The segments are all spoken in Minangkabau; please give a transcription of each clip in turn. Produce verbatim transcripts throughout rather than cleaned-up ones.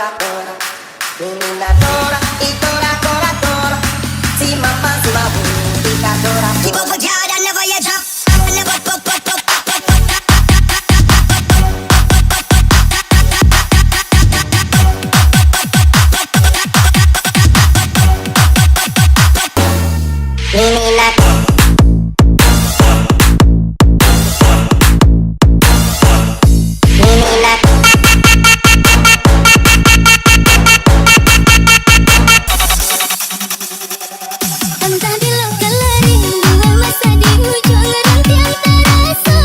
Tora, tora, tora, tora. Si mama, si mabu, tika tora, tora. Keep up with God, I never yet drop. I never pop, pop, pop, pop, pop. Mimi nak. Mimi nak. Antah bilang kalarinduan masa di ujung rantian taraso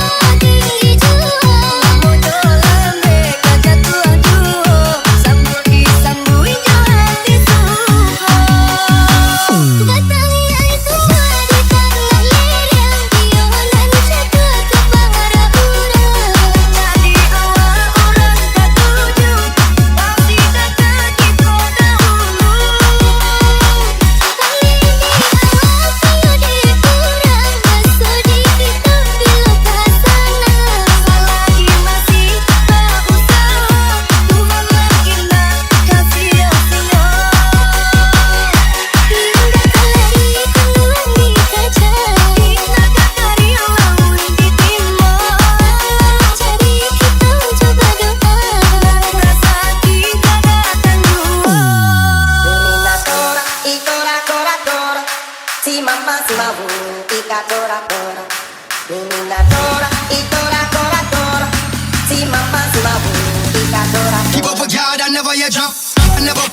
tinggi jua. Mamujo lambek ka jatuah juo, sambuik disambuik jo hati suko. Datang ari tua di tangah lereng, iyo nan jatuah ka pangara urang. Tadi awak urang katuju, pasti kata kito dahulu. Si mama, si mabu, tika tora, tora. Mimi nak tora, i tora, tora, tora. Si mama, si mabu, tika tora, tora. Keep up with God, I never yet drop. I never